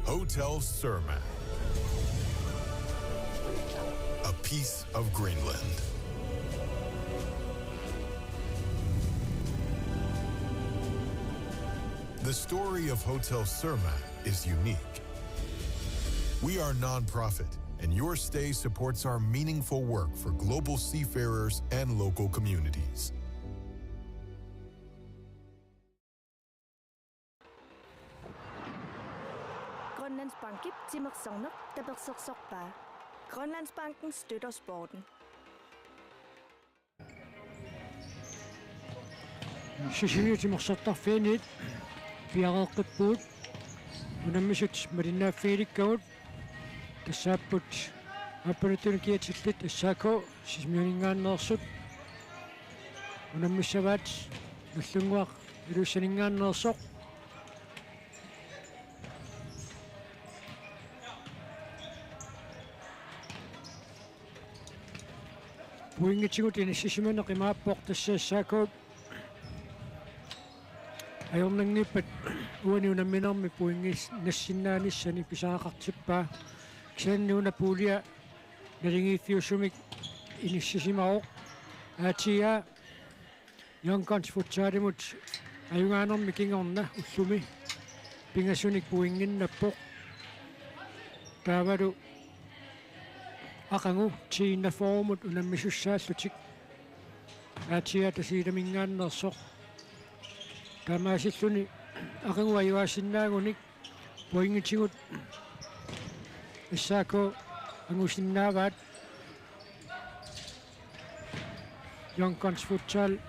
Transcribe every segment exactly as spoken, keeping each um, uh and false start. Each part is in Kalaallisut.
Hotel Surma. A piece of Greenland. The story of Hotel Surma is unique. We are non-profit, and your stay supports our meaningful work for global seafarers and local communities. Grønlandsbankip timersorneq tapersersorpaa. Grønlandsbanken støtter sporten. Sisimiut timersortarfianit piareeqqippugut. Unammisut malinnaaffigilikkagut. Tassaapput aappaluttuni kiatillit S A K Sisimiuninngaanneersut. Unammissavaat Nagdlunguaq Ilulissaninngaanneersoq. Pointitsigut inissisimaneq imaappoq, tassa S A K-p ajornanngippat uani unamminermi pointit nassinnaanissani pisariaqartippaa. Kisianni una puulia naligiiffiusumik inissisimavoq. A T A Young Guns Futsalimut ajugaanermi kingorna ullumi pingasunik pointinnappoq. Taavalu aqagu T enogfyrremut unammisussaallutik. A T A Tasiilaminngaanneersoq. Taamaasilluni aqagu ajugaasinnaagunik pointitsigut S A K angusinnaavaat. Young Guns Futsal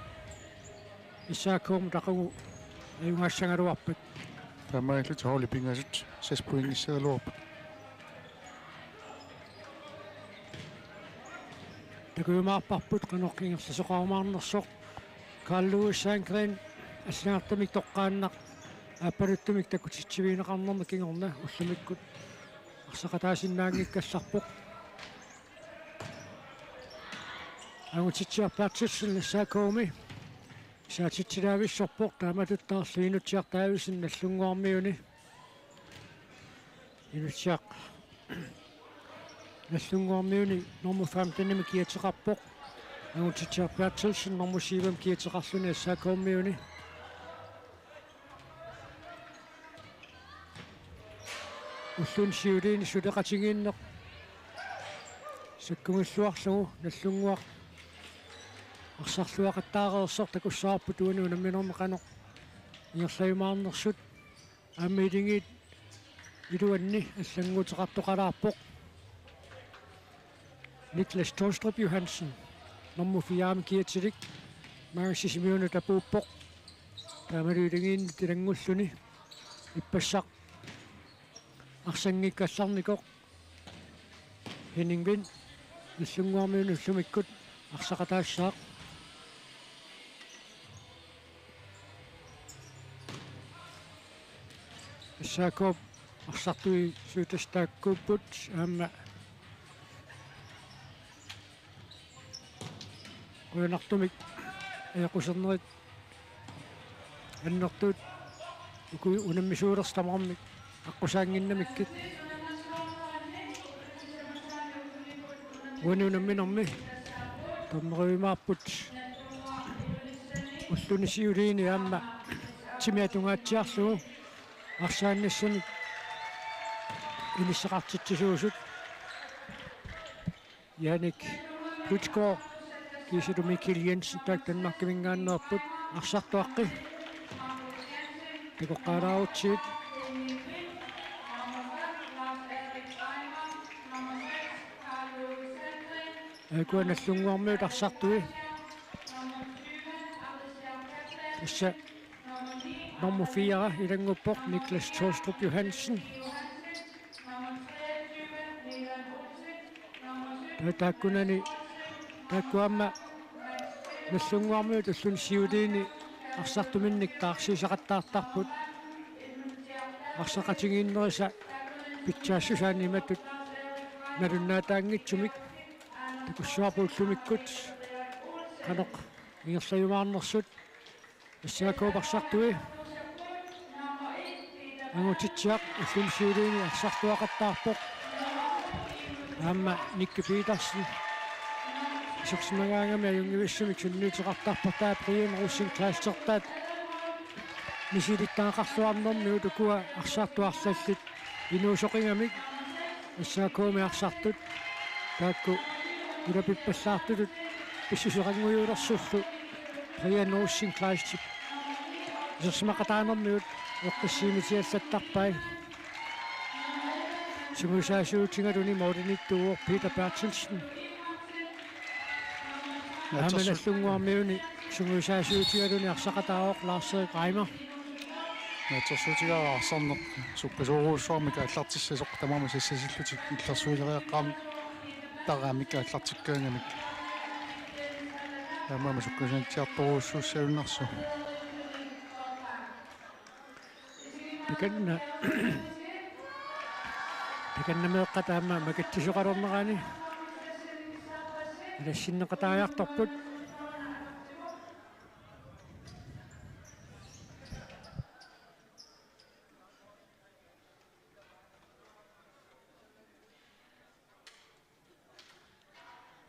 S A K-mut aqagu ajugaassagaluarpat. Taamaalillutik holdit pingasut seks pointissagaluarput. Takujumaarparput qanoq ingerlasoqarumaarnersoq. Carl Louis Sandgren allagartamik toqqaannaq aappaluttumik takutitsivigineqarnerma kingorna ullumikkut arsaqataasinnaanngikkallarpoq. Angutitsiaq Berthelsen S A K-mi saatitsilaavissorpoq, taamatuttaarlu Inutsiaq Davidsen Nagdlunguarmiuni. Inutsiaq Nagdlunguarmiuni normu femtenimi kiateqarpoq. Angutitsiaq Berthelsen normu syvimi kiateqarluni S A K-miuni. Ulluni siuliini suleqatigiinneq sakkugilluarlugu Nagdlunguaq arsarluaqattaareersoq, takussavarput uani unamminermi qanoq ingerlajumaarnersut. Aamma iligiit iluanni allannguuteqartoqalaarpoq. Niklas Tolstrup Johansen, normu firemi kiatilik, maanga Sisimiunut apuuppoq. Taamalu iligiinnut ilanngulluni ippassaq arsanngikkallarnikoq. Henning Vind Nagdlunguarmiuni ullumikkut arsaqataassaaq. S A K-p arsartuisuutassat taakkuupput, aamma qujanartumik ajoqusernerit annertuut uku unammisuulersut tamarmik aqqusaannginnamikkit. Uani unamminermi dommeriumaarput ulluni siuliini aamma timi atungaatsiarlugu arsaannissamik inissaqartitsisuusut. Jannik Plutko kiisalu Mikkel Jensen, taakku Danmarkiminngaanneerput. Arsartuaqqi takoqqaalaarutsigit. Aajuku Nagdlunguarmiut arsartui. Tassa normu fire ilannguppoq, Niklas Tolstrup Johansen. Ta-, taakkunani, taakku aamma Nagdlunguarmiut ulluni siuliini arsartuminnik taarsiisaqattaartarput. Arsaqatigiinnerisa pitsaassusaani imatut nalunnaataanngitsumik. Takussavarput ullumikkut qanoq ingerlajumaarnersut. S A K-p arsartui. Angutitsiaq ulluni siuliini arsartuaqattaarpoq. Aamma Nicky Petersen. Isersimagaangami ajunngivissumik sunniuteqartarpoq, taava Brian Rosing Kleistertaat misilittagaqarluarnermigut ukua arsartut arlallit inuusoqingamik S A K-mi arsartut taakku ulapippallaartutut pissuseqanngujuulersullu Brian Rosing Kleistip isersimaqataanermigut eqqissimitiallattarpai. Sungiusaasiutigaluni målimiittuuvoq Peter Berthelsen. Aamma Nallersu- Nallunnguarmiuni sungiusaasiutigaluni arsaqataavoq Lars-Erik Reimer. Naatsorsuutigaara arsarneq sukkasoorujussuarmik aallartissasoq, tamarmik sassasillutik illersuileriaqqaarmik taraamik aallartikkaangamik. Taamaammat sukkasanatsiartorujussuussajunnaarsuuvoq. Takanna. Takanna meeqqat aamma makitsisoqalernerani ilassinneqataajartorput.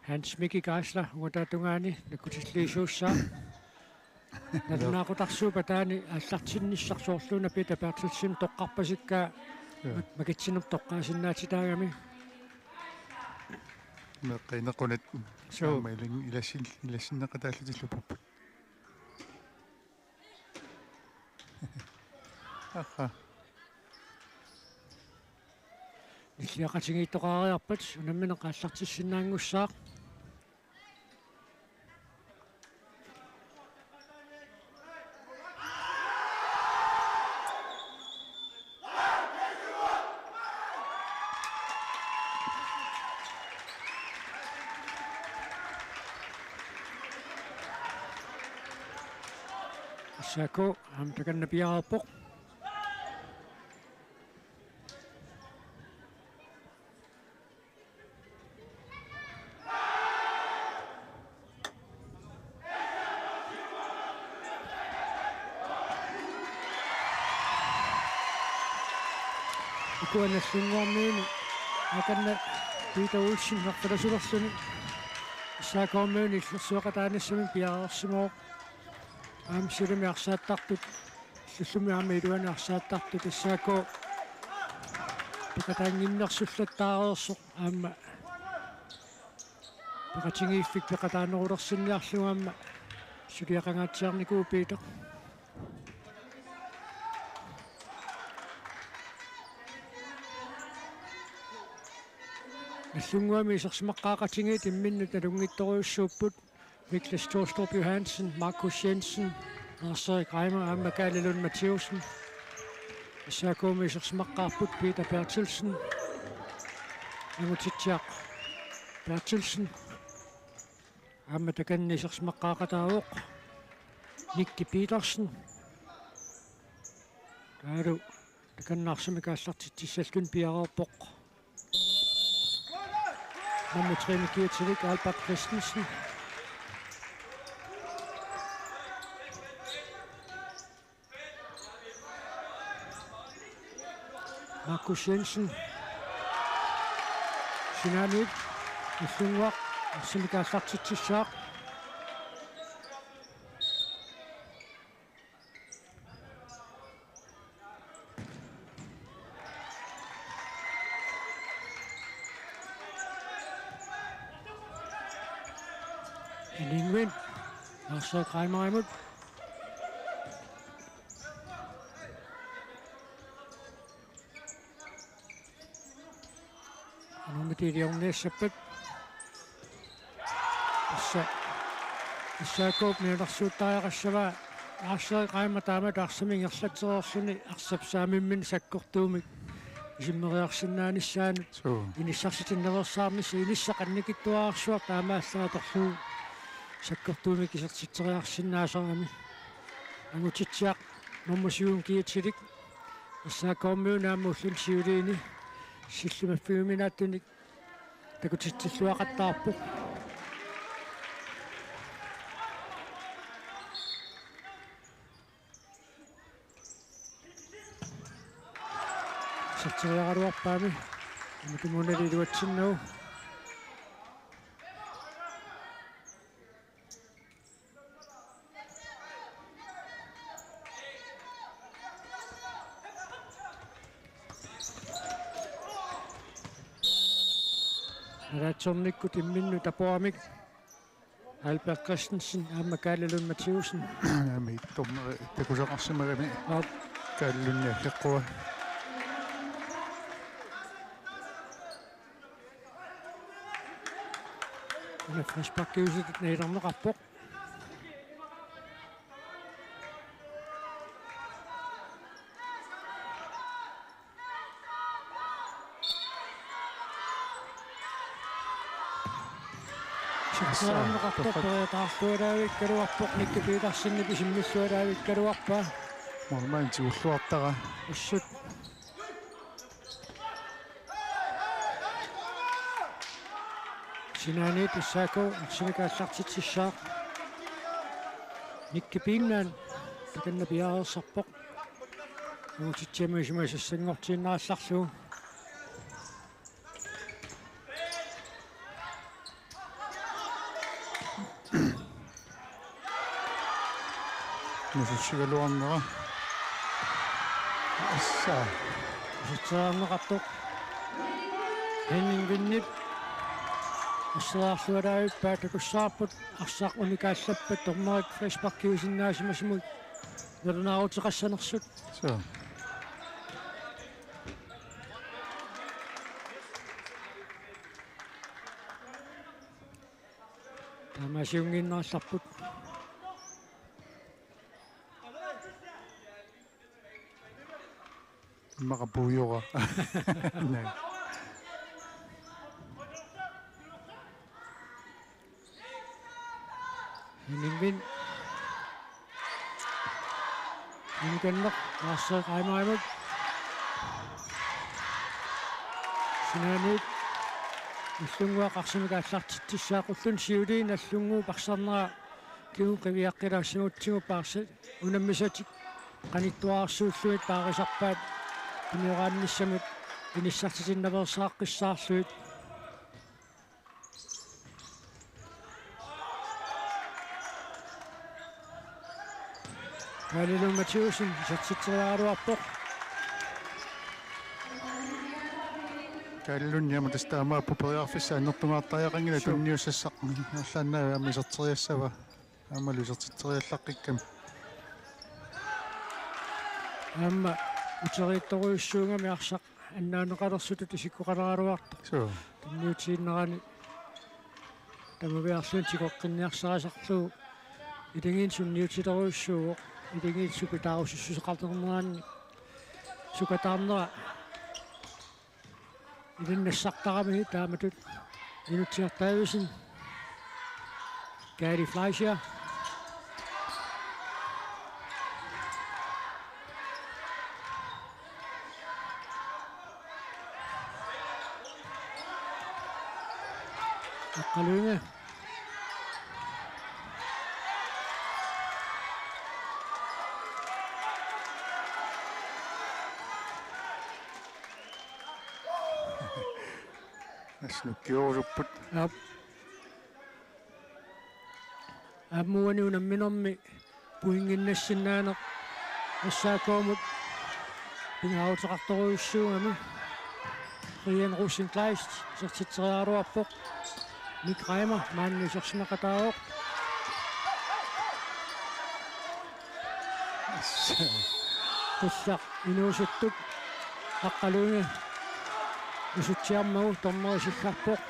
Hans Mikki Geisler, ungataata tungaani nakkutilliisuussaaq. Nalunaaqutarsuup ataani aallartinnissaq soorluuna Peter Berthelsen toqqarpasikkaa. Joo. Mak-, makitsinermut toqqaasinnaatitaagami. Meeqqat inequnat. Suu. Aamma ilin-, ilassin-, ilassinneqataallutillu pupput. Aha. Nilliaqatigiittoqaariarpat unammineq aallartissinnaanngussaaq. S A K aamma takanna piareerpoq. Ukua Nallunnguarmiuni akanna Peter Olsen nerfalasulerluni S A K-miuni illersueqataanissamik piareersimavoq. Aamma silami arsaattartut, illullumi aamma iluani arsaattartut S A K peqataannginnersullattaareersoq aamma peqatigiiffik peqataanerulersinniarlugu aamma suliaqangaatsiarnikuuvoq Peter. Nallunnguami isersimaqqaaqatigiit imminnut nalunngitsorujussuupput. Niklas Thorstrup Johansen, Markus Jensen, Lars-Erik Reimer aamma Kalle Lund Mathæussen. S A K-mi isersimaqqaarput Peter Berthelsen. Angutitsiaq Berthelsen. Aamma takanna isersimaqqaaqataavoq Nicky Petersen. Taavalu takanna arsamik aallartitsissalluni piareerpoq nummer tre-mi kiatilik Albert Christensen. Markus Jensen. Sinaaniit Nallunnguaq arsamik aallartitsissaaq. Inuit Lars-Erik Reimerimut. Anormit iliorniassappat. Tassa S A K-p mianersuuttariaqassavaa Lars-Erik Reimer taamatut arsamik ingerlatsereerluni arsap saamimminni sakkortuumik isimmeriarsinnaanissaanut. Suu. Inissarsitinnaveersaarnissaq, inissaq annikitsuararsuaq taamaallaat atorlugu sakkortuumik isertitseriarsinnaasarami. Angutitsiaq nummer syv-mi kiatilik S A K-miuni aamma ulluni siuliini sillimaffigiuminaattunik takutitsilluaqattaarpoq. Iserteriaraluarpaami. Aamma tumunnali iluatsinnagu. Nalaatsornikkut imminnut taporamik Albert Christensen aamma Kalle Lund Mathæussen. Aamma ittormeri takusaqarsimagami. Aap. Kalle Lund eqqua. Una frisparkiusutut nalilerneqarpoq. Iserteriarneqartoq, periataarlualaavikkaluarpoq, Nikke Petersenip isimmillualaavikkaluarpaa. Målmandip tigulluartara. Assut. Sinaaniit S A K arsamik aallartitsissaaq. Nikke Piinnaat takanna piareersarpoq. Uutitsiami isumasassanngortiinnarallarlugu. Nusussigaluarnera. Assa. Iserteriarneqartoq. Henning Vindip. Asseriarlualaavippaat, takussavarput arsaq unikaallappat, dommerit frisparkiusinnaasimasamut nalunaaruteqassanersut. Suu. Taamaasiunngiinnarallarput. Immaqa puiora. Naa. Henning Vind. Henning Vind, Lars Reimerimut. Sinaaniit Nagdlunguaq arsamik aallartitsissaaq, ulluni siuliini Nagdlunguup arsarnera kinguneq qiviaqqilaassagutsigu paarsi-, unammisatik qanittuararsuullugit paarisarpaat tunioraannissamut inissartitinnaveersaaqqissaarlugit. Kalle Lund Mathæussen isertitseriaraluarpoq. Kalle Lund aamma tassa taamaappoq, periarfissaq annertungaattariaqanngilaq. Suu. Tunniussassaq allaannaava aamma iserteriassava. Aammalu isertitseriallaqqikkami. Aamma uteriittorujussuugami arsaq annaanneqalersutut isikkoqaleraluartoq. Suu. Tunniutiinnarani tamaviarluinnaq tikoqqinniarsarisarlugu. Ilagiinni sunniutilerujussuuvoq. Ilagiinni sukataarusussuseqarnerani. Sukataarnera ilinniassartarami taamatut. Inutsiaq Davidsen. Kaali Fleischer. Aqqaluinge. Assut nukkiorusupput. Aap. Aamma uani unamminermi pointinnginnassinnaanera S A K-mut pingaaruteqartorujussuugami. Brian Rosenkleist isertitseriaraluarpoq. Nick Reimer maanna isersimaqataavoq. Qullaq inuusuttup Aqqaluinge isutsiarmagu dommeri siggarpoq.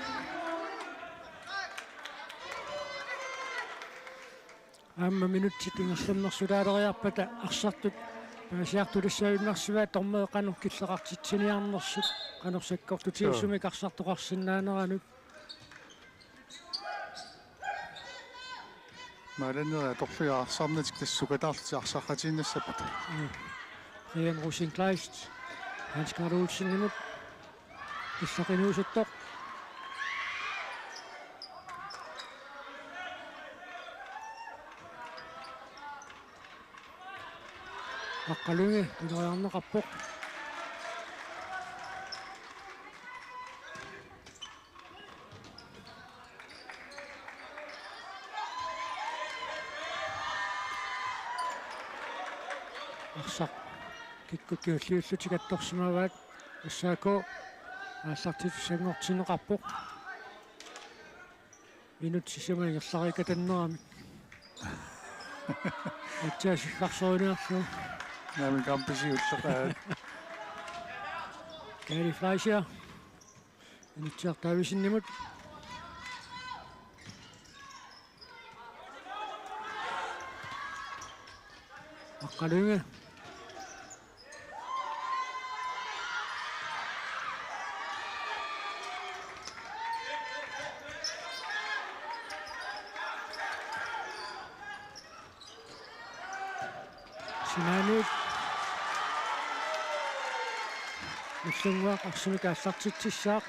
Aamma minutsit ingerlannersutaaleriarpata arsartut paasiartulissagunarsivaat dommeri qanoq killeqartitsiniarnersut, qanoq sakkortutigisumik arsartoqarsinnaaneranut. Maalanneri atorlugit arsarnatik tassa sukataarlutik arsaqatigiinnassapput. Mm. Brian Rosenkleist, Hans Karl Olsenimut. Qullaq inuusuttoq. Aqqaluinge piloriarneqarpoq. Takkuttut kingulliullutik attorsimavaat. S A K aallartitussanngortinneqarpoq. Minutsit sisamat ingerlariikkatanneramik. Aatsaat siggarsoriniarlugu. Naamik kampisiulleqaat. Kaali Fleischer. Inutsiaq Davidsenimut. Aqqaluinge. Sinaaniit. Nagdlunguaq arsamik aallartitsissaaq.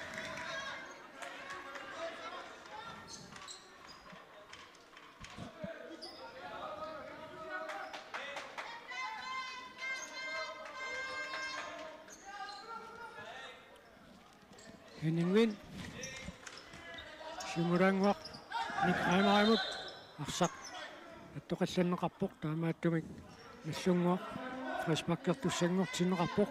Henning Wind. Siumulaannguaq Nick Reimerimut. Arsaq attoqallanneqarpoq, taamaattumik Nagdlunguaq frisparkertussanngortinneqarpoq.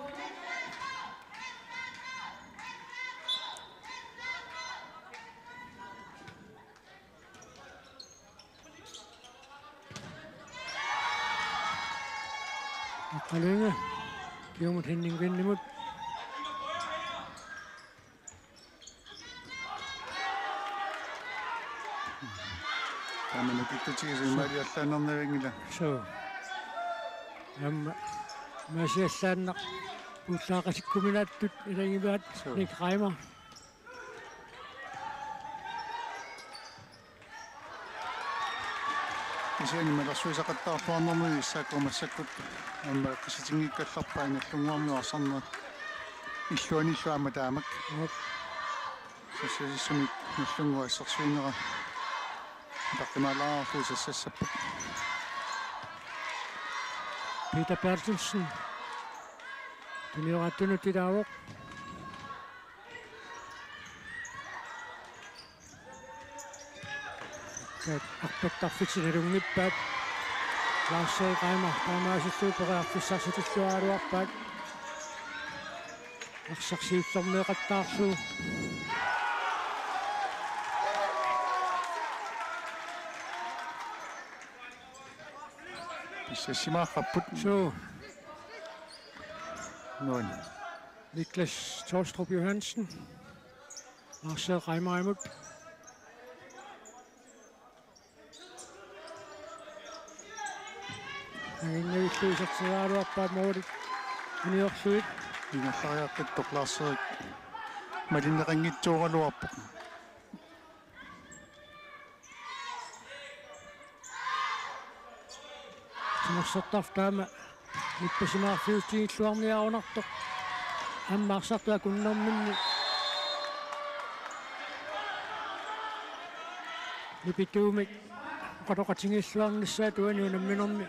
Aqqaluinge kingumut Henning Windimut. Tamanna kittutigisumik maali allaannarnavianngilaq. Suu. Aamma maasiallaannaq puullaaqatikkuminaattut ilagivaat. Suu. Nick Reimer. Kisianni malersuisaqattaartuarnermi S A K massakkut aamma eqqissitinngikkallarpai Nagdlunguarmiut arsarnerat illuanillu aamma taamak. Aap. Sassasissumik Nagdlunguaq assersuinera utaqqimaalaarlugu sassassapput. Peter Berthelsen. Tunioraattunut ilaavoq. Arpattarfitsinni nalunngippaat. Lars Reimer taamaasillugu periarfissarsitsilluaraluarpaat. Arsaq siullermeeqattaarlugu. Pissassimaarparput. Suu. Nuan. Niklas Tolstrup Johansen. Lars Reimerimut. Anginnavillugit isertitseriaraluarpaat målit uniorlugit. Ingerlariaqqittoq Lars-Erik malinneqanngitsooraluarpoq. Timersortarfik taama nippasimaarfiutigilluarniarunartoq. Aamma arsartut akunnerminni nipituumik oqaloqatigiilluarnissaat uani unamminermi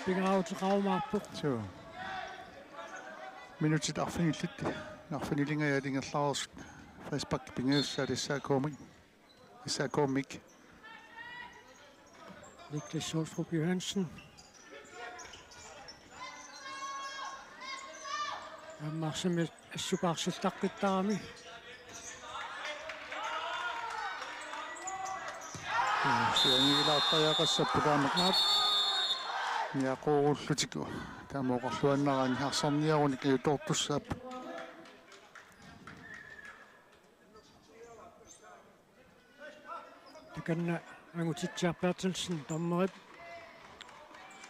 pingaaruteqarumaarpoq. Suu. Minutsit arfinillit, arfinilingajat ingerlareersut frispark pingajussaat S A K-mik. S A K-mik. Niklas Sostrup Johansen. Aamma arsamik assupaarsillaqqittarami. Sianigilaartariaqassapput taamak. Aap. Niaqoruullutik taama oqarluinnarani arsarniarunik ajutoortussaapput. Takanna Angutitsiaq Berthelsen, dommerip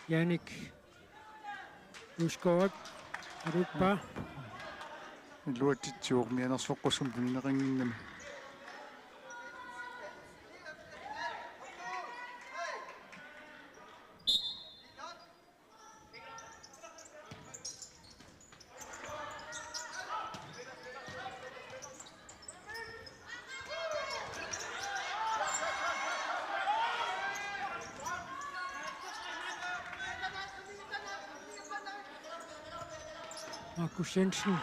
Jannik Uusgaard aluuppaa. Iluatsitsivoq mianersoqqussummik tunineqannginnami. Markus Jensen.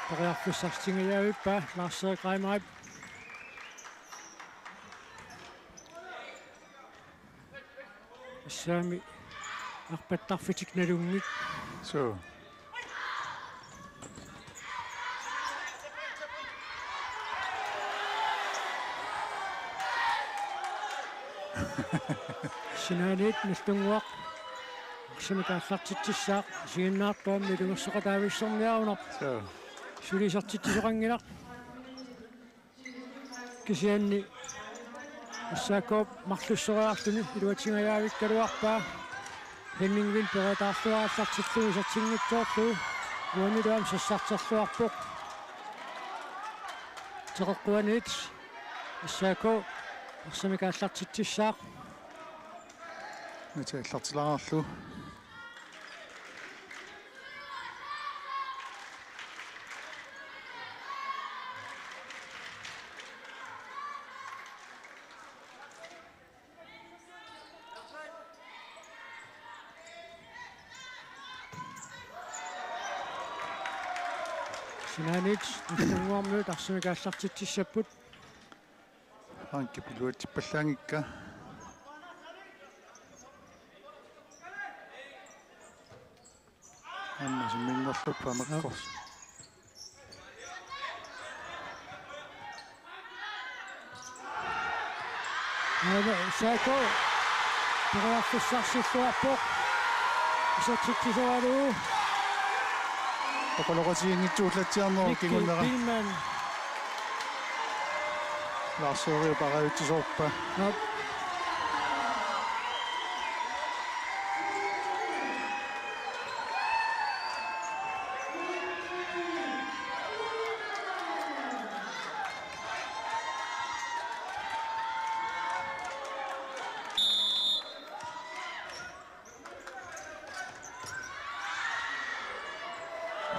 Periarfissarsitingajavippaa Lars-Erik Reimerip. Tassami Arpattarfitik nalunngik. Suu. Sinaaniit Nagdlunguaq arsamik aallartitsissaaq, isiginnaartuammi ilungersoqataavissorniarunarpoq. Suu. Suli isertitsisoqanngilaq. Kisianni S A K-p marlussoriarluni iluatsingajaavikkaluarpaa. Henning Wind periataarluarallartillugu isertinngitsoorlugu uanilu aamma sassarterluarpoq. Teqeqquaniit S A K arsamik aallartitsissaaq. Nati aallartilaarlugu. Sinaaniit Nagdlunguarmiut arsamik aallartitsissapput. Anki piluatsippallaanngikka. Aamma simminnerluppa makkors. Aana S A K periarfissarsilluarpoq. Isertitsisoralugu. Oqaloqatiginngitsuullatsiarnerup Mikkel kingunnera. Biilmann. Lars Høgh parajutsisoorpa. Aap.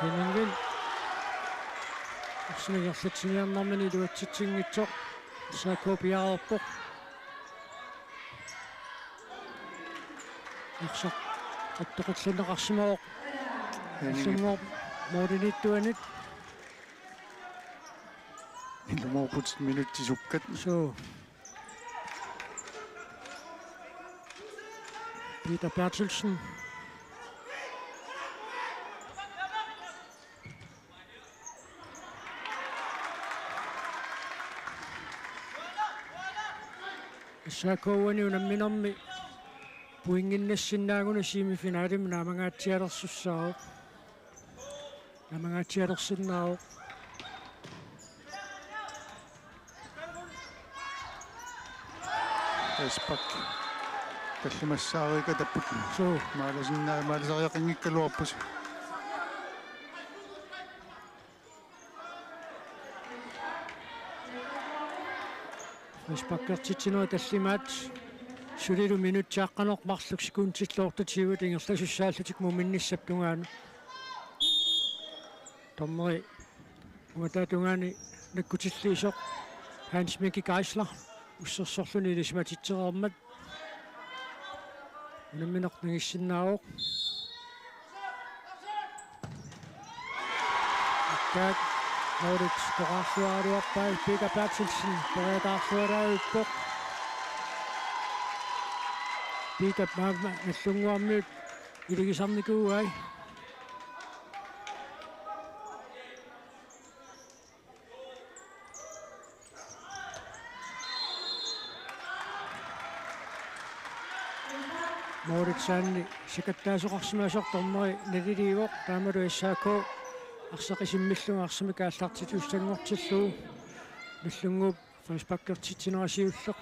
Henning Wind. Arsamik ingerlatsiniarnermini iluatsitsinngitsoq S A K piareerpoq. Arsaq attoqillanneqarsimavoq. Henning. Nagdlunguup målimiittuanit. Ilumoorputit minutsit sukkat. Suu. Peter Berthelsen. S A K uani unamminermi pointinnassinnaaguni semifinalimi naamangaatsialersussaavoq. Naamangaatsialersinnaavoq. Frispark. Tallimassaarikatapput. Suu. Maalasinna-, maalisariaqanngikkaluarput. Frisparkertitsinerit tallimaat. Sulilu minutsit aqqaneq-marluk sekundit otteogtyve ingerlasussaallutik muminnissap tungaanut. Dommeri ungataata tungaani nakkutilliisoq Hans Mikke Geisler ussersorluni ilisimatitsereermat. Unammineq nangissinnaavoq. Taak målit toqqaarluaraluarpai, Peter Berthelsen periataarluaraluarpoq. Peter maama Nagdlunguarmiut iligisarnikuuai. Målitsaanni sakattaasoqarsimasoq dommeri naliliivoq, taamalu S A K arsaq isimmillugu arsamik aallartitsisussanngortillugu. Nagdlunguup frisparkertitsinera siulleq.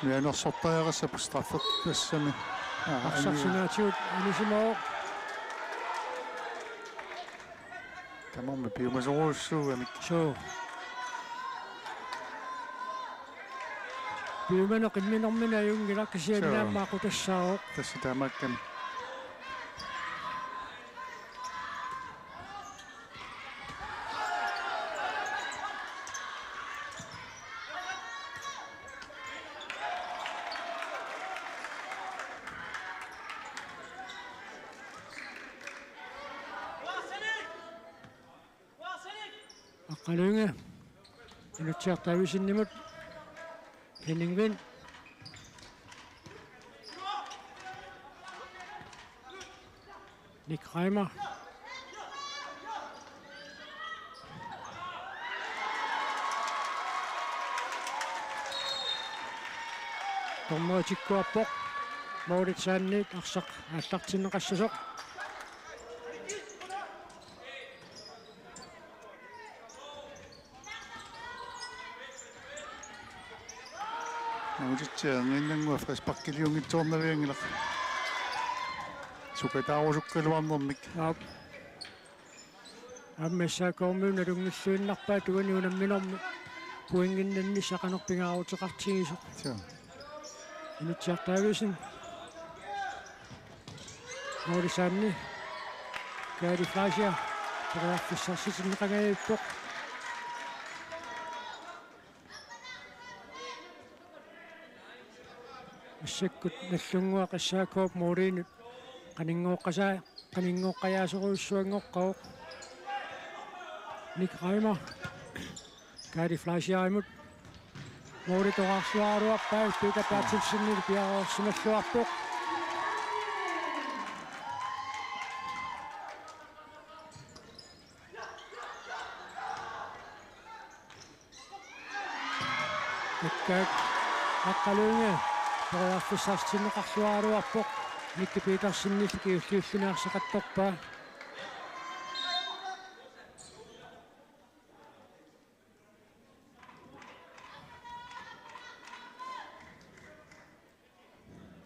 Mianersortariaqassapput straffet tassami. Aa, arsaq aniu- sinaatigut anisimavoq. Tamarmik piumasorujussuugamik. Suu. Piumaneq imminermini ajunngilaq, kisianni suu. Aamma aqutassaavoq. Tassa taamaakkami. Aqqaluinge. Inutsiaq Davidsenimut. Henning Vind. Nick Reimer. Dommeri tikkuarpoq. Målip saanniit arsaq aallartinneqassasoq. Nuutitsiaq ernginnannguaq frisparkiliunngitsoornavianngilaq. Sukataarusukkaluarnermik. Aap. Aamma S A K-miut nalunngilluinnarpaat uani unamminermi pointinnissaq qanoq pingaaruteqartigisoq. Suu. Inutsiaq Davidsen. Målip saanni. Kaali Fleischer. Periarfissarsitinneqangajappoq. Massakkut Nagdlunguaq S A K-p måliinut qaninngooqqasaa-, qaninngooqqajaasorujussuanngoqqavoq. Nick Reimer. Kaali Fleischerimut. Måli toqqarluaraluarpaa, Peter Berthelsenip piareersimalluarpoq. Takkaak Aqqaluinge periarfissarsitinneqarluaraluarpoq, Nicky Petersenillu kingulliulluni arsaqattorpaa.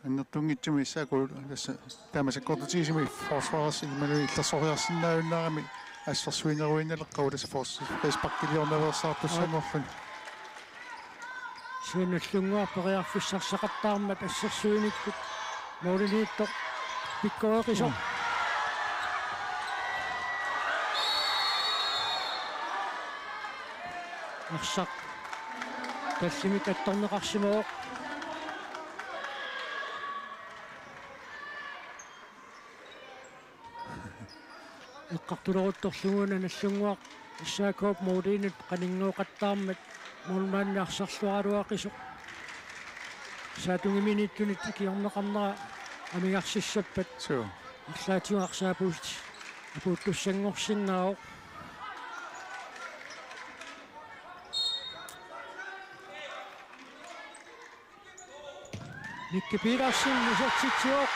Annertunngitsumik S A K tassa taama sakkortutigisumik forsvarsi imaluunniit illersorsiorsinnaajunnaarami assersuineruinnaleqqaarpoq tassa fors-, frisparkiliornaveersaartussanngorluni. Suu, Nagdlunguaq periarfissarsiaqattaarmat assersuinikkut målimiittoq pikkoreqisoq. Mm. Arsaq tallimik attorneqarsimavoq. Eqqartuleruttorlugu una Nagdlunguaq S A K-p måliinut qaninngooqattaarmat målmandip arsarluaraluaqisoq. Saatungimiittunit ikiorneqarnera amigarsissappat. Suu. Arlaatigut arsaq apuut-, apuuttussanngorsinnaavoq. Nicky Petersen isertitsivoq.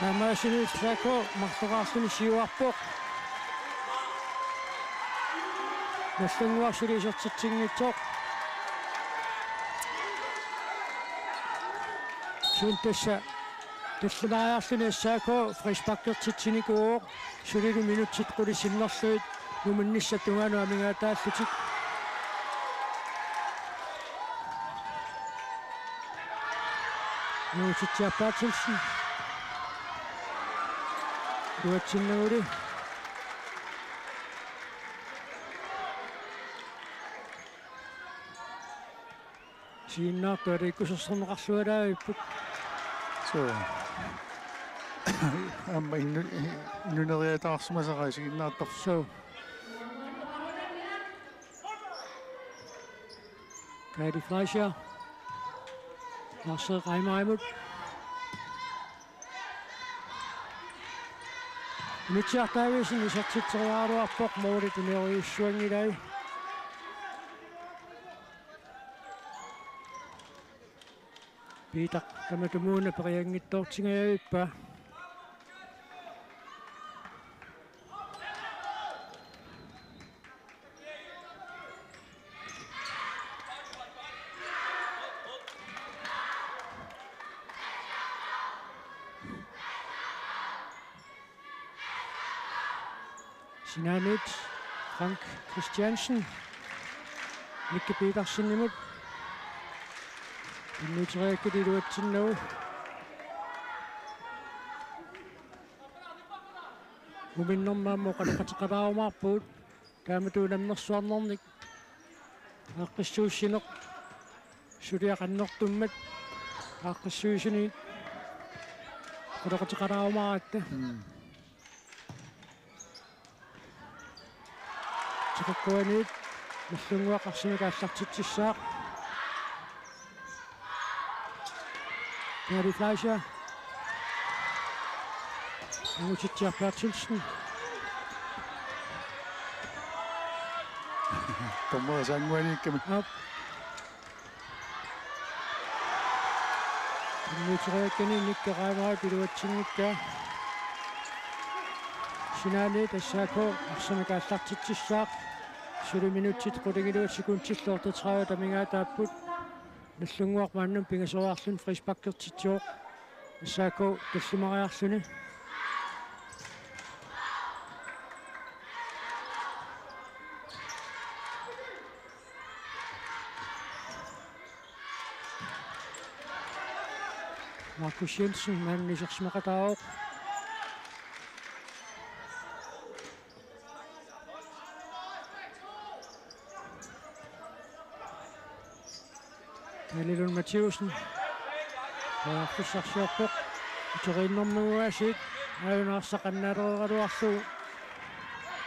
Taamaasilluni S A K marloraarluni siuarpoq. Nagdlunguaq suli isertitsinngitsoq. Suut tassa tallimaariarluni S A K frisparkertitsinikuuvoq, sulilu minutsit qulit sinnerlugit numinnissap tungaanut amigaataallutik. Nuutitsiaq Berthelsen. Iluatsinnaguli. Isiginnaartut aliikkusersorneqarluarput. Suu. Aamma innu-, inuneriataarsimasara isiginnaartarpoq. Suu. Kaali Fleischer. Lars Reimerimut. Inutsiaq Davidsen isertitseriaraluarpoq, måli tunniussanngilaat. Peter tamatumuuna perianngitsoortingajavippaa. Sinaaniit Frank Christiansen. Nicky Petersenimut. Tunniuteriakkit iluatsinnagu. Muminnermut aamma oqaloqateqalaarumaarpugut. Taamatut unammersuarnernik aaqqissuussineq S Suliaqannertummat aaqqissuisunit quleqateqalaarumaratta. Mm. Tiqeqquaniit Nagdlunguaq arsamik aallartitsissaaq. Kaali Fleischer. Angutitsiaq Berthelsen. Dommer saanguaniikkami. Aap. Tunniuteriakkani Nikke Reimer iluatsinngikkaa. Sinaaniit S A K arsamik aallartitsissaaq. Suli minutsit qulingiluat sekundillu otteogtredive amigaataapput. Nagdlunguaq maannamut pingasoriarluni frisparkertitsivoq. S A K tallimariarluni. Markus Jensen maanna isersimaqataavoq. Kaali Lund Mathæussen. Periarfissarsiorpoq. Uteriinnarmiuaasiit. Aajuna arsaq annaalereeraluarlugu.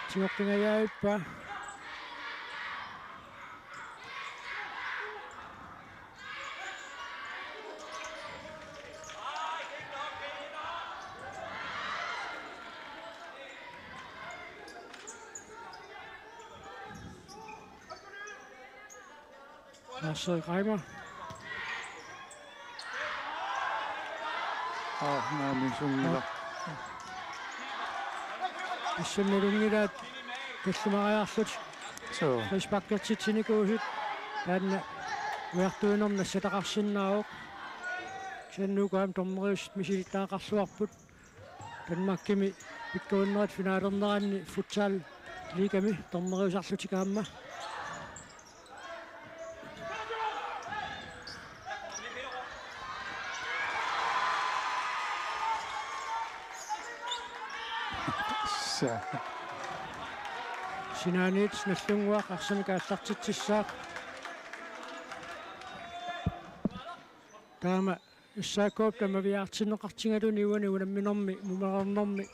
Tigoqqingajavippaa. Lars Reimer. Aa, naamik, sunngilaq. Issunngullugit tallimariarlutik. Suu. Frisparkertitsinikuusut. Taanna ujartuinermi nassataqarsinnaavoq. Kisianni uku aamma dommeriusut misilittagaqarluarput. Danmarkimi pikkorinnerit finalerneranni futsal ligami dommeriusarlutik aamma. Sa. Sinaaniit Nagdlunguaq arsamik aallartitsissaaq. Taama S A K-p tamaviaartinneqartigaluni uani unamminermi mumereernermi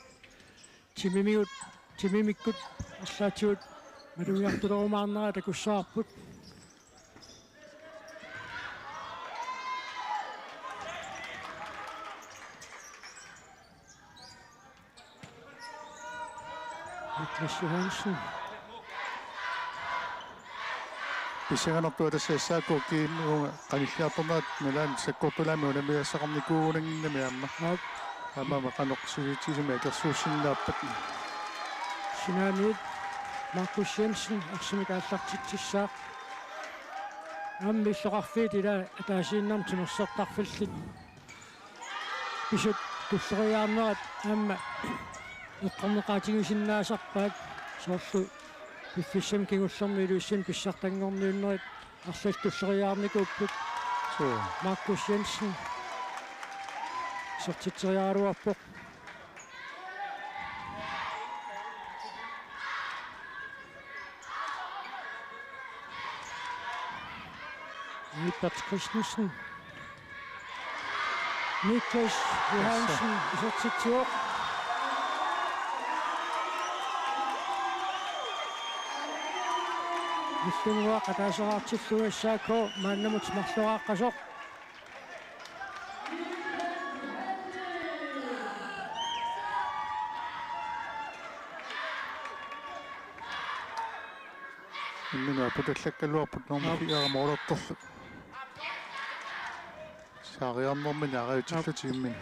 timimigut, timimikkut arlaatigut malugiartulerumaarnera takussavarput. Niklas Johansen. Pissanganartua tassa S A K kiinnunga qanilliartornerat nalaani sakkortulaamik unammigassaqarnikuugunannginnami aamma. Aap. Aamma qanoq sivitsisumik akersuussinnaappat. Sinaaniit Markus Jensen arsamik aallartitsissaaq. Aamma illoqarfiit ila ataasiinnarmik timersortarfillit. Pisut tulleriiaarnerat aamma eqqorneqaatigisinnaasarpaat soorlu piffissami kingullermi Ilulissani pissartanngorniunnerit arlallit tulleriiaarnikuupput. Suu. Markus Jensen isertitseriaraluarpoq. Albert Christensen. Niklas Johansen isertitsivoq. Nagdlunguaq ataaseraartillugu S A K maannamut marloraaqqasoq. Imminut aputallakkaluarput nummer fire målertorlu. Saariarnermini arajutillutik imminut.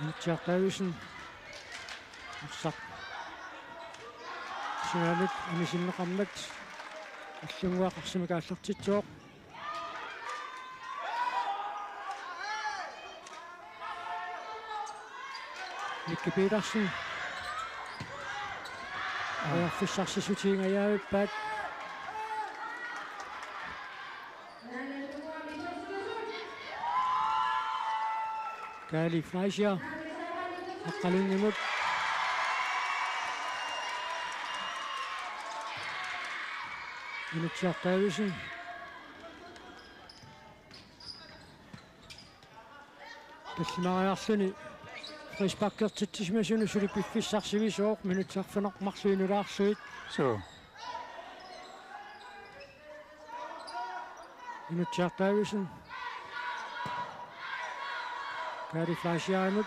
Inutsiaq Davidsen. Arsaq. Sinaaniit anisinneqarmat. Nagdlunguaq arsamik aallartitsivoq. Nicky Petersen. Periarfissarsiutigingajavippaat. Kaali Fleischer. Aqqalunngimmut. Inutsiaq Davidsen. Tallimariarluni frisparkertitsisimasuni suli piffissaq sivisooq, minutsit arfineq-marluk nulaarlugit. Suu. Inutsiaq Davidsen. Kari Fleischer-imut.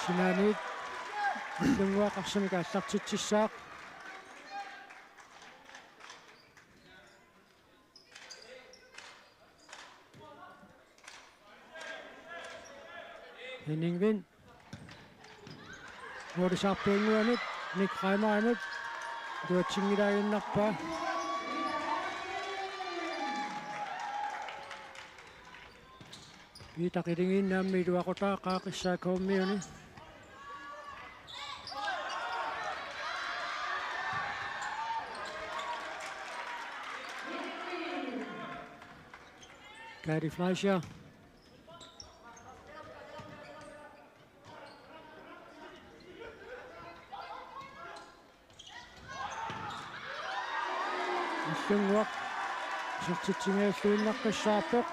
Sinaaniit. Nagdlunguaq arsamik aallartitsissaaq. Henning Vind. Nuulisaarpiannguanut Nick Reimerimut. Iluatsinngilaaginnarpaa. Piitaq Iligiinnaammi iluaqutaa Qaaqqissaaq K M-iuni. Kari Fleischer. Nagdlunguaq isertitsiniarluinnaqqissaarpoq.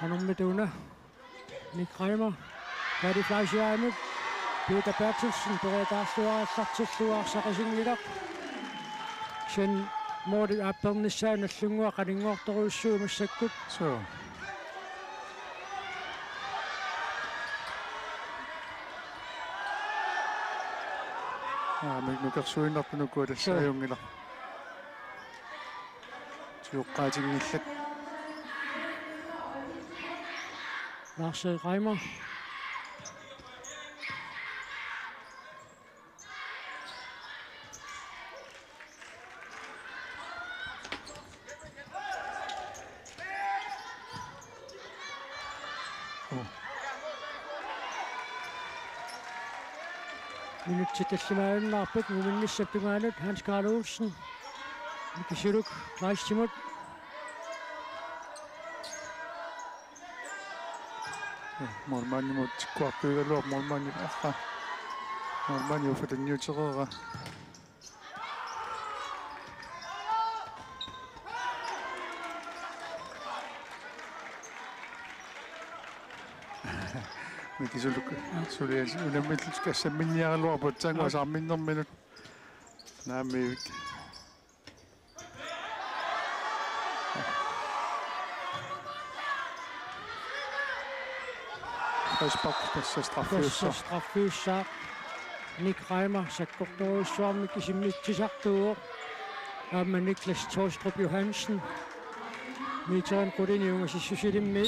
Qanormita una? Nick Reimer. Kari Fleischer-imut. Peter Berthelsen periataarlugu aallartillugu arsaq isinngilaq. Sen måli aappernissaa Nagdlunguaq qaninngortorujussuuvoq massakkut. Suu. Aamma nukersuinnartut ukua tassa ajunngilaq. Sioqqaatinngillat. Lars Reimer. Minutsit tallimaajunnaarput muminnissap tungaanut. Hans Karl Olsen. Miki Suluk Kleistimut. Målmandimut tikkuartuigaluarpoq målmandi arra. Målmandi uffa tunniutereeraq. Miki Suluk suliassat unammillutik assamminniaraluarput, taanna aap, asaarminnerminut. Naamik. Frispark, tassa straffiussaaq. Tassa straffiussaaq. Nick Reimer sakkortorujussuarmik isimmitsisartuuvoq. Aamma Niklas Tolstrup Johansen. Meterit qulinik ungasissusilimmi.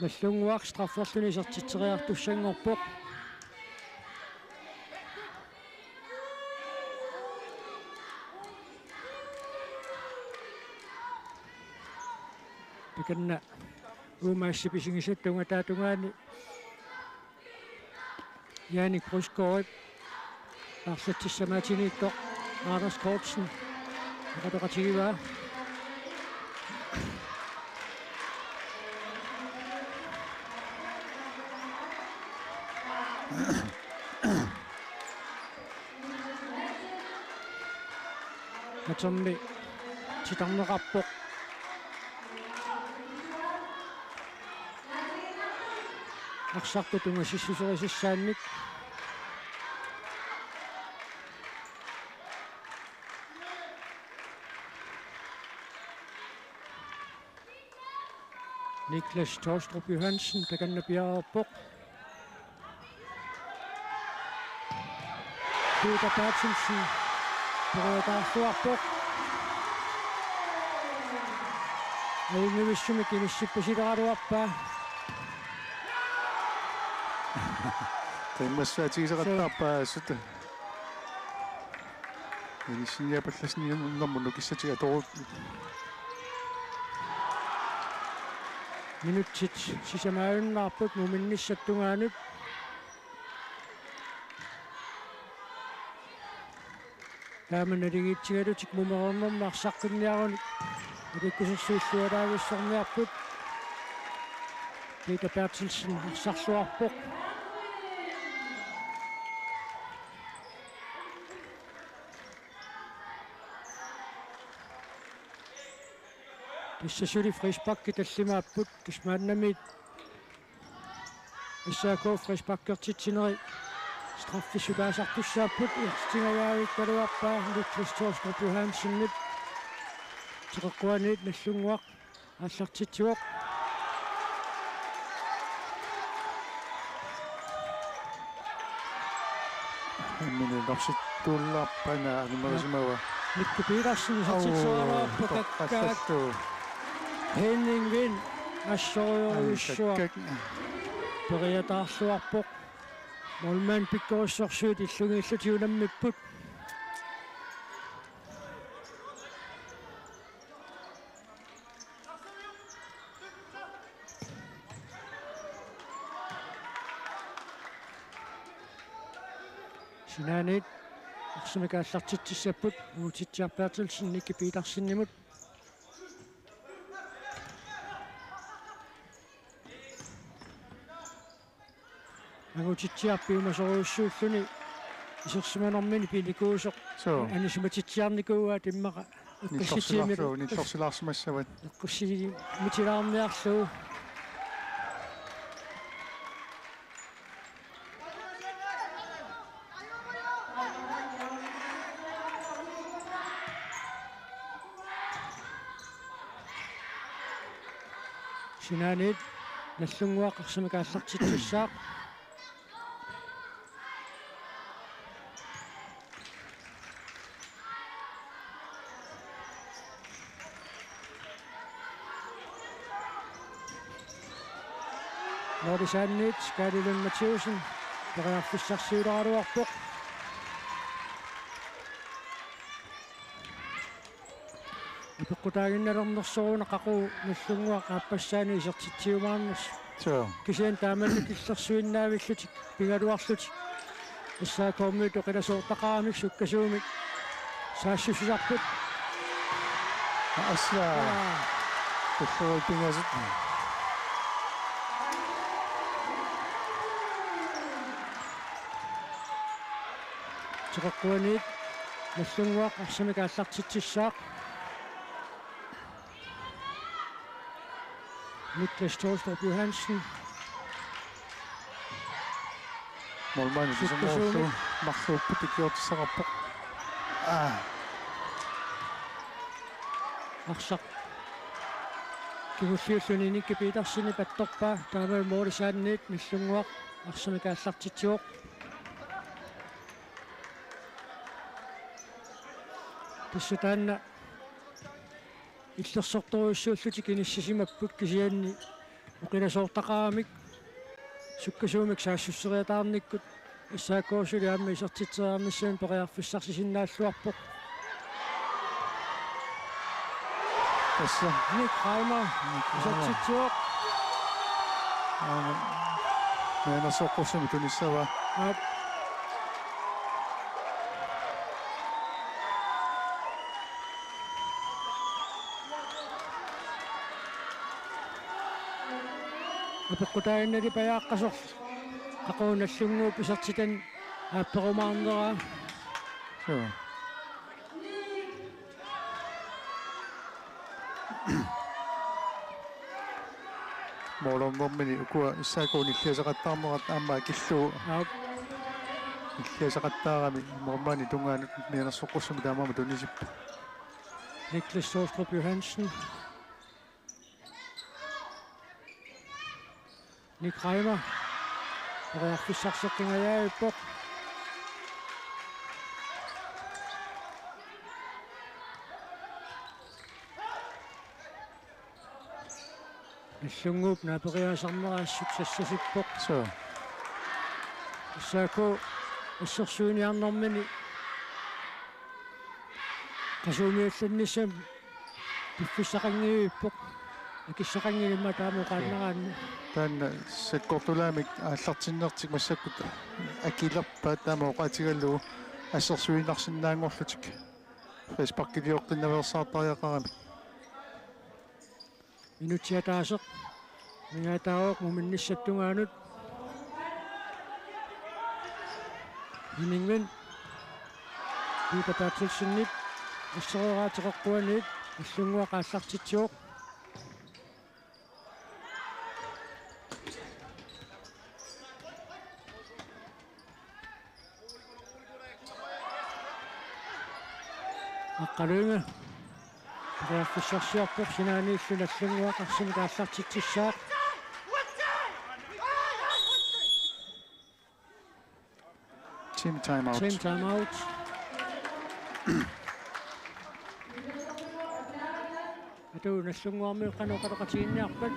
Nagdlunguaq strafferluni isertitseriartussanngorpoq. Takanna uumaassi pisigisat tunngataa tungaani. Jannik Brusgaardip aallartissamaatiniittoq Anders Kortsen. Oqaloqatigivaa. Katermi titarneqarpoq. Arsartut ungasissuserisassaannik. Niklas Tolstrup Johansen takanna piareerpoq. Peter Berthelsen periataarluarpoq. Ajunngivissumik inissippasilaaraluarpaa. Qiimmassaatigiseqattaarpaa assut. Inissinniapallassiniarnermut nukissatik atoruupput. Minutsit sisamaajunnaarput muminnissap tungaanut. Taama naligiitsigalutik mumereernermi arsaqqinniarunik aliikkusersuillualaavissorniarput. Peter Berthelsen arsarluarpoq. Tassa suli frisparkit tallimaapput, tassa maannamiit S A K frisparkertitsineri straffissutaasartussaapput, isertigaluarpaa Niklas Thorstrup Johansenip. Teqeqquaniit Nagdlunguaq aallartitsivoq. Imminut inersittuullaarpaa, numerisimavaa. Nikki Petersen isertitseraluarpoq, au, kakkaak. Toqqallallu. Henning Vind assorujussuaq. Ai, kakkaak. Periataarluarpoq. Målmand pikkorissorsuit illugiillutik unammipput. Sinaaniit arsamik aallartitsissapput, Uutitsiaq Berthelsen Nikki Petersenimut. Angutitsiaq piumasorujussuulluni isersimanermini pinikuusoq. Suu. Anisimatitsiarnikuuaat immaqa. Nillorsilaarlugu, eqqussitiimi-, nillorsilaarsimassavat. Eqqussitimitilaarniarlugu. Sinaaniit Nagdlunguaq arsamik aallartitsissaaq. Målisaanniit Kaali Lund Mathæussen periarfissarsiuleraluarpoq. Apeqqutaaginnalernersoq una qaqugu Nagdlunguaq aappassaani isertitsiumaarnersoq. Suu. Kisianni taamani killersuinnaavillutik pigaluarlutik S A K-miut oqilasoortaqaramik sukkasuumik saassussisarput. Aslaa. Aa. Kulleruit pingasut. Teqeqquaniit Nagdlunguaq arsamik aallartitsissaaq. Niklas Thorstrup Johansen. Målmandi sukkasuumik. Sisanngorlu marluupput ikiortissaqarpoq. Aa. Arsaq kingulliulluni Nikki Petersenip attorpaa, taamalu målisaanniit Nagdlunguaq arsamik aallartitsivoq. Tassa taanna illersortorujussuullutik inissisimapput, kisianni oqilasoortaqaramik sukkasuumik saassusseriataarnikkut S A K suli aamma isertitseriarnissamut periarfissarsisinnaalluarpoq. Tassa. Nick Reimer. Nick Reimer. Isertitsivoq. Aamma mianersoqqussummik tunissavaa. Aap. Apeqqutaaginnarpajaaqqasorlu. Qaqugu Nagdlunguup isertitani aapperumaarneraa. Suu. Målernermini ukua S A K nilliaseqattaarnerat aamma akillugu. Aap. Nilliaseqattaarami målmandip tungaanut mianersoqqussummik taamaammat tunisippoq. Niklas Thorstrup Johansen. Nick Reimer. Periarfissarseqqingajaavippoq. Nagdlunguup naaperiaasarnera assut sassasippoq. Suu. S A K assersuiniarnermini qasuumiallannissamut piffissaqanngivippoq. Akissaqanngilaq immaqa taama oqaannaraanni. Taanna sakkortulaamik aallartinnertik massakkut akilerpaat taama oqaatigalugu. Assersuinnarsinnaanngorlutik frisparkiliortinnaveersaartariaqaramik. Minutsit ataaseq amigaataavoq muminnissap tungaanut. Henning Vind. Peter Berthelsenip assereeraateqarpuaniit Nagdlunguaq aallartitsivoq. Aqqaluiga. Periarfissarsiorpoq sinaaniillu Nagdlunguaq arsamik aallartitsissaaq. Team timeout. Team timeout. Atu Nagdlunguarmiut qanoq oqaloqatigiinniarpat?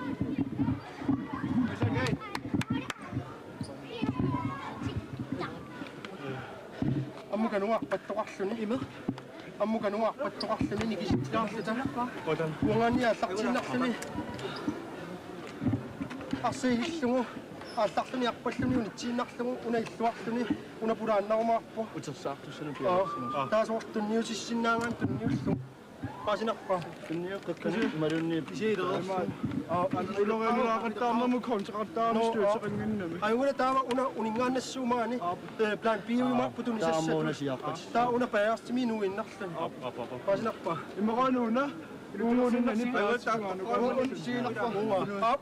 Ammuk anuarpattoqarluni. Ima. Ammuk anuarpattoqarluni nikisitsikaarluta. Uangaanniit aallartiinnarluni. Arsaarlugu. Aallarluni arpalluni unitsiinnarlugu una illuarluni una pulaannarumaarpoq. Utersaartussanut piareersimasoq. Aa, taava soorlu tunniutissinnaagaanni tunniullugu. Paasinarpa? Tunniuteqqakkani imaluunniit. Kisiilereersoq. Aa, ulorianulaaqattaarnermut kontraqattaarami. Nå, aa. Støtteqannginnami. Ajunngilaq taava una uninngaannassuup maani. Aa. Eh, plan B-ujumaarpoq tunisassatut. Taava una bagerstimi nuiinnarluni. Aap, aap, aap, aap. Paasinarpa? Immaqa una.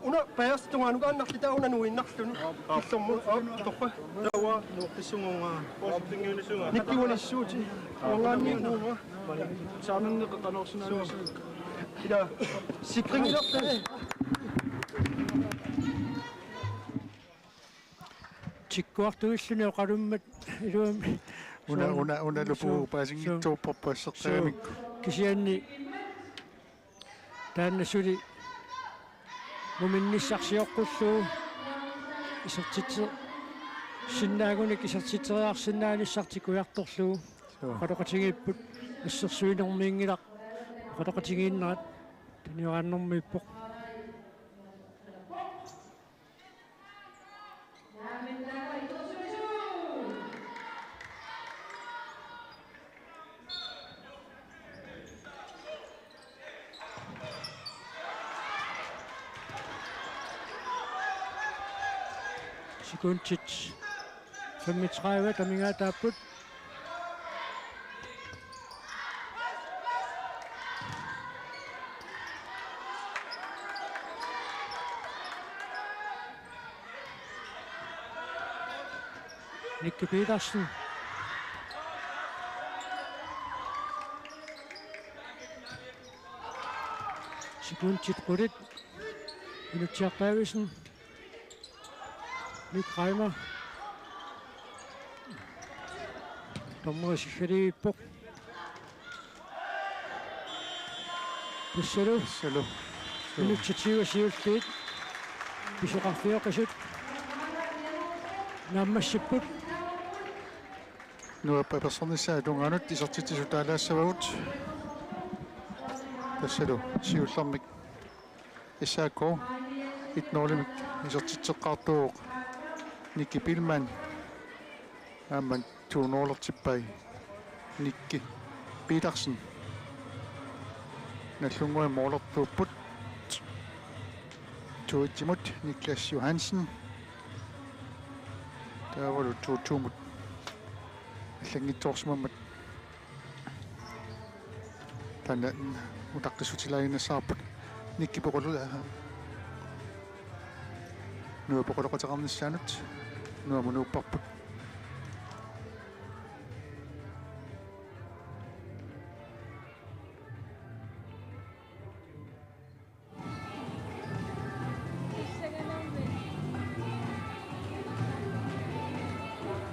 Una bagerstip tungaanukaannarli taava una nuiinnarluni. Killormut. Aap, torra. Taava nuuqqissunnguunga. Nikki unissuuti. Uangaanniit uunga. Saarnanneq qanoorsinnaanngilaq. Ila sikringilertani. Tikkuartuilluni oqalummat iluamik. Una, una, una lupu paasinngitsoorpoq asseqqamikku. Kisianni taanna suli muminnissarsioqqullugu isertitseq sinnaagunik isertitseriarsinnaanissartik kujartorlugu. Suu. Oqaloqatigiipput assersuinermiinngilaq oqaloqatigiinnerat tunioraannermiippoq. Sekundit femogtredive amigaataapput. Nicky Petersen. Sekundit qulit. Inutsiaq Davidsen. Nick Reimer. Dommeri siggaliivippoq. Tassalu. Tassalu. Minutsit siulliit. Pisoqarfioqisut. Naammassipput. Nuap apersornissaanut tungaanut isertitsisutaalaassavagut. Tassalu siullermik S A K et nul-imik isertitseqqaartuuvoq Nicky Biilmann. Aamma to nul-ertippai Nicky Petersen. Nagdlunguaq målertuupput. To et-imut Niklas Johansen. Taavalu to to-mut allanngitsoorsimammat. Taanna utaqqissutilaaginnassavarput. Nicky Poqulu-, Nuap oqaloqateqarnissaanut Nuamut nuupparput.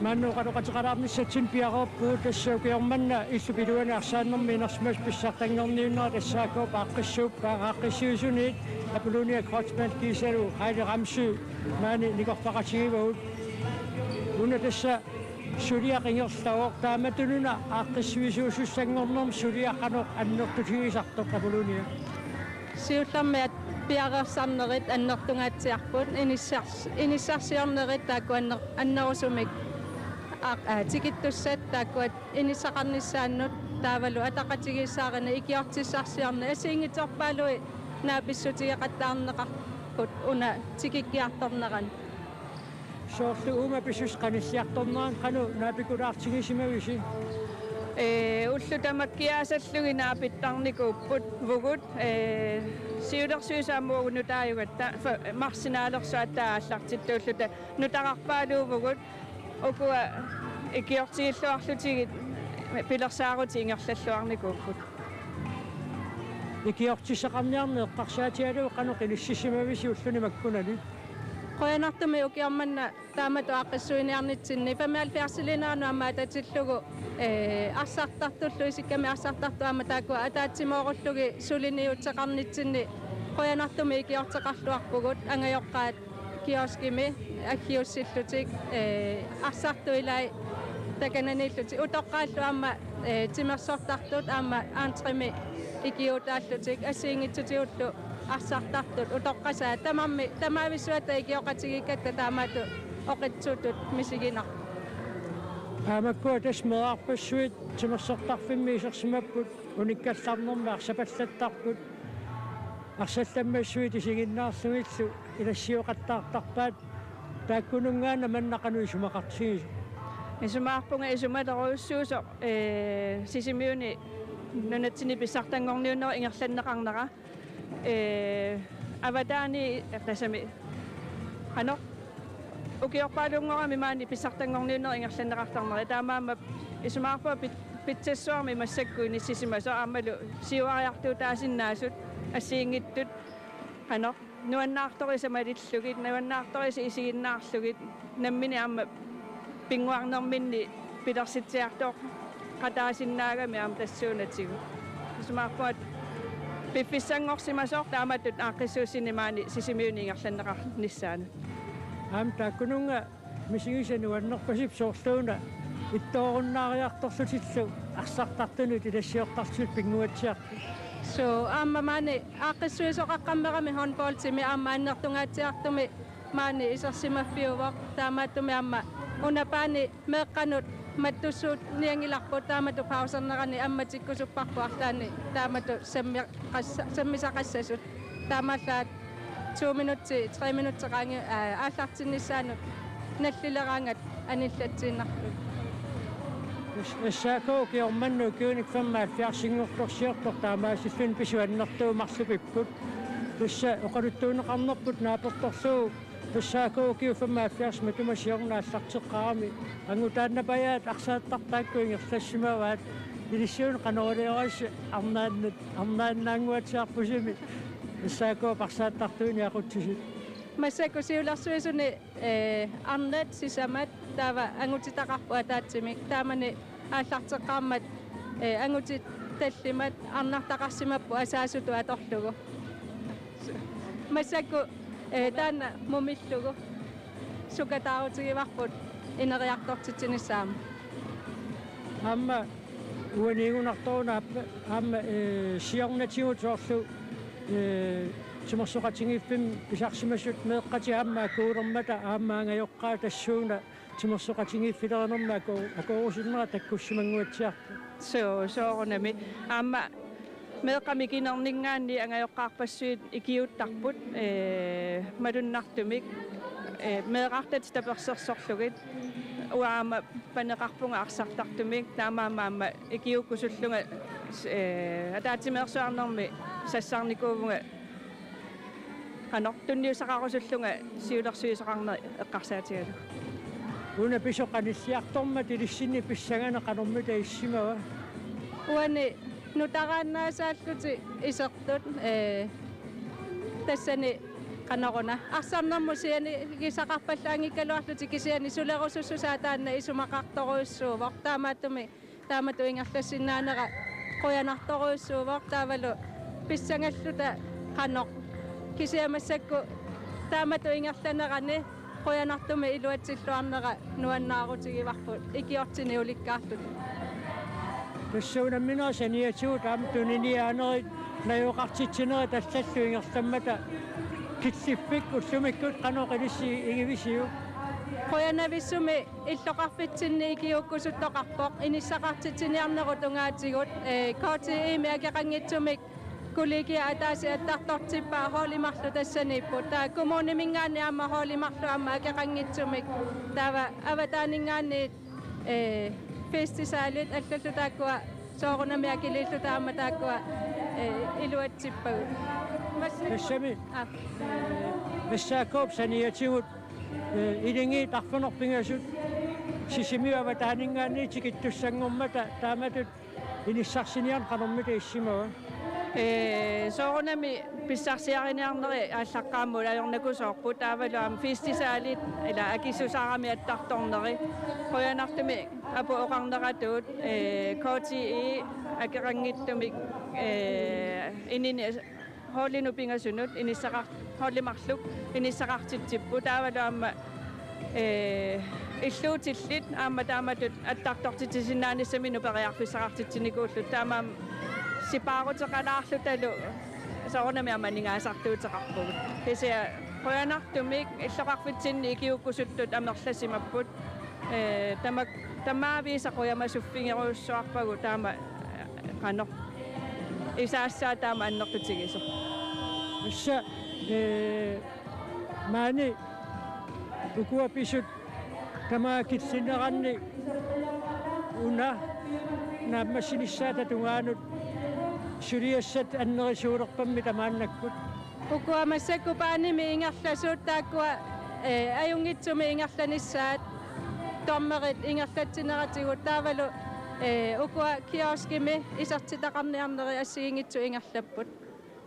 Maanna oqaloqateqalaarnissatsinnut piareerpugut, tassa ukioq manna illup iluani arsaannermi inersimasut pissartanngorniunnerat S A K-p aaqqissuuppaat, aaqqissuisuniit Apollonia Kreutzmann kiisalu Heidi Ramsø maani nikortaqatigivagut. Una tassa suliaq ingerlavoq, taamatut una aaqqissuisuusussanngornermi suliaq qanoq annertutigisartoq Apollonia? Siullermik piareersarnerit annertungaatsiarput, inissars-, inissarsiornerit taakku anner-, annerusumik Aa, tikittussat taakkua inissaqarnissaannut taavalu ataqatigiissaarineq ikiortissarsiorneq assigiinngitsorpaaluit naapissutigeqattaarneqarput una tikikkiartornerani. Soorlu uuma pisussaq qanilliartornerani qanoq naapikulaartigisimavisi? Ee, ullut tamakkiaasallugit naapittarnikuupput uagut, ee, siulersuisut aamma uagut nutaajugatta, fa-, marsinaalersuatta aallartittuulluta nutaarpaaluuvugut, ukua ikiortigilluarlutigit pilersaarutit ingerlalluarnikuupput. Ikiortissaqarniarneq eqqarsaatigalugu qanoq inissisimavisi ulluni makkunani? Qujanartumik ukioq manna taamatut aaqqissuiniarnitsinni femoghalvfjerdsiliineranut aamma atatillugu, ee, arsartartullu isikkamik arsartartut aamma taakkua ataatsimoorullugit suliniuteqarnitsinni qujanartumik ikiorteqarluarpugut angajoqqaat kioskimi aggiussillutik, ee, arsartut ilai takananiillutik utoqqaallu aamma, ee, timersortartut aamma entreemi ikiuutaallutik assigiinngitsutigullu arsartartut utoqqasaat tamarmik tamavissuata ikioqatigiikkatta taamatut oqitsutut misiginarpoq. Aamakkua tassa meerarpassuit timersortarfimmi isersimapput unikkallarnermi arsapallattarput. Arsallammassuit isiginnaarlugillu ilassioqattaartarpaat. Taakkununngaanniit manna qanoq isumaqartigisoq? Isumaqarpunga isumalerujussuusoq, ee, Sisimiuni nunatsinni pissartanngorniunnerup ingerlanneqarnera. Ee, avataani, ee, tassami, qanoq, ukiorpaaluunngorami maani pissartanngorniunnerup ingerlanneqartarneri. Taamaammat isumaqarpunga pit-, pitsassuarmi massakkut inissisimasoq aammalu siuariartuutaasinnaasut assigiinngitsut, qanoq, nuannaartorisa malillugit, nuannaartorisa isiginnaarlugit, nammineq aamma pinnguarnerminni pilersitsiartoqataasinnaagami aamma tassuunatigut. Isumaqarpunga piffissanngorsimasoq taamatut aaqqissuussini maani Sisimiuni ingerlanneqarnissaanut. Aamma taakkununnga misigisat nuannerpasippoq soorluuna ittoorunnaariartorlutillu arsartartunut ilassiortarlutillu pinnguatsiartut. Suu, aamma maani aaqqissuisoqaqqammerami håndboldimi aamma annertungaatsiartumi maani isersimaffiuvoq, taamaattumik aamma una paani meeqqanut mattussuunnianngilarput taamatut pausernerani ammatikkusupparput arlaanni taamatut sammi-, qassa-, sammisaqassasut. Taamaallaat to minutsit, tre minutsit qaangi-, aa, aallartinnissaannut nallileraangat anillatsiinnarlugu. S-, S A K ukioq manna ukiunik femoghalvfjerdsinngortorsiortoq taamaasilluni pisup annertuumik marlupipput. Tassa oqaluttuunneqarnerput naapertorlugu S A K ukiut femoghalvfjerds matuma siorna aallarteqqaarami. Angutaannapajaat arsaattartut taakku ingerlassimavaat. Ilissinnut qanoq iliorassi arnaannat, arnaannaannguatsiarpusimi S A K-p arsaattartuinik aqutsisut? Massakkut siulersuisuni, ee, arnat sisamat taava angutitaqarput ataatsimik. Taamani aallarteqqaarmat, ee, angutit tallimat arnartaqarsimapput asaasutut atorlugu. Massakkut, ee, taanna mumillugu sukataarutigivarput ineriartortitsinissaat aamma. Aamma uaniigunartoruna aap-, aamma, ee, siornatigut soorlu, ee, timersoqatigiiffimmi pisarsimasut meeqqatik aamma akuulermata aamma angajoqqaat tassuuna timersoqatigiiffilerinermi ako-, akuurusunnera takkussimanguatsiarpoq. Soo, soorunami. Aamma meeqqat mikinerninngaanniit angajoqqaarpassuit ikiuuttarput, ee, malunnartumik, ee, meerartatik tapersersorlugit, uanga aamma paneqarpunga arsartartumik, taamaammat aamma ikiuukkusullunga, ee, ataatsimeersuarnermi sassarnikuuvunga, qanoq, tunniussaqarusullunga siulersuisoqarneq eqqarsaatigalugu. Una pisup qanilliartormat ilissinni pissanganaq qanormita issimava? Uani nutaraannaasaallutik isertut, ee, tassani qanoruna. Arsarnermut sianigisaqarpallaanngikkaluarlutik kisianni sulerusussusaa taanna isumaqartorujussuuvoq. Taamaattumik taamatut ingerlassinnaanera qujanartorujussuuvoq taavalu pissangalluta qanoq. Kisianni massakkut taamatut ingerlanerani qujanartumik iluatsilluarnera nuannaarutigivarput ikiortinik ulikkaarluta. Tassa unamminerit saniatigut aamma tuniniaanerit najugaqartitsinerit allallu ingerlammata killiffik ullumikkut qanoq ilissi igivisiuk? Qujanavissumik illoqarfitsinni ikiuukkusuttoqarpoq, inissaqartitsiniarnerup tungaatigut, ee, K T I-mi akeqanngitsumik kollegiat ataaseq attartortippaat holdit marluk tassaniipput. Taava kommuniminngaanniit aamma holdit marluk aamma akeqanngitsumik. Taava avataaninngaanniit, ee, festisalit allallu taakkua soorunami akiliilluta aamma taakkua, ee, iluatsippagut. Tassami. Aa. Massakkut saniatigut, ee, ilingit arfineq-pingasut Sisimiut avataaninngaanniit tikittussanngormata taamatut inissarsinermi qanormita issimava? Ee, soorunami pissarsiariniarneri aallaqqaammut ajornakusoorput, taavalu aamma festisalit ila akisusaarami attartorneri. Qujanartumik apuup oqarneratut, ee, K T I akeqanngitsumik, ee, inini holdinut pingasunut inissaqar-, holdit marluk inissaqartitsipput, taavalu aamma, ee, illuutillit aamma taamatut attartortitsisinnaanissaminut periarfissaqartitsinikuullutik, taamaammat sipaaruteqalaarlutalu soorunami aamma aningaasartuuteqarpugut. Kisianni qujanartumik illoqarfitsinni ikiuukkusuttut amerlasimapput. Ee, tamak-, tamaviisa qujamasuffigerujussuarpagut taama, ee, qanoq isaassaat taama annertutigisoq. Tassa, ee, maani ukua pisut tamaat killinneranni una naammassinissaata tungaanut suliassat annerisuulerpammita maannakkut? Ukua massakkut banimik ingerlasut taakkua, ee, ajunngitsumik ingerlanissaat, dommerit ingerlatsineratigut, taavalu, ee, ukua kioskimi isertitaqarniarneri assigiinngitsut ingerlapput.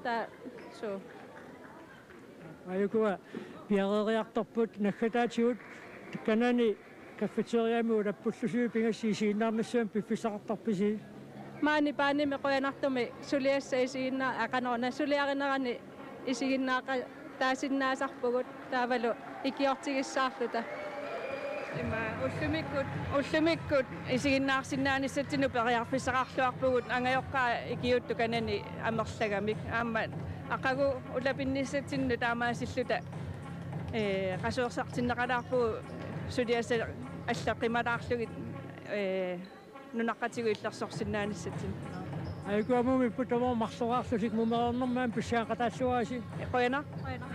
Taava suu. Aajukua piareeriartorput naggataatigut kanani cafeteriami ulappullusi pingasut isiginnaarnissamut piffissaqartarpisi? Maani banimi qujanartumik suliassat isiginnaa-, aa, qanoruna, suliarinerani isiginnaaqataasinnaasarpugut taavalu ikiortigissaarluta. Ima ullumikkut, ullumikkut isiginnaarsinnaanissatsinnik periarfissaqarluarpugut, angajoqqaat ikiuuttut kanani amerlagamik. Aamma aqagu ulapinnissatsinnut taamaasilluta, ee, qasuersaartinneqalaarpugut suliassat alleqqimalaarlugit, ee, nunaqqatigut illersorsinnaanissatsinnik. Aajukua mumiipput tamaasa marloriarlusi mumereernermi aamma pissanganaqataalluarisi. Qujanaq. Qujanaq.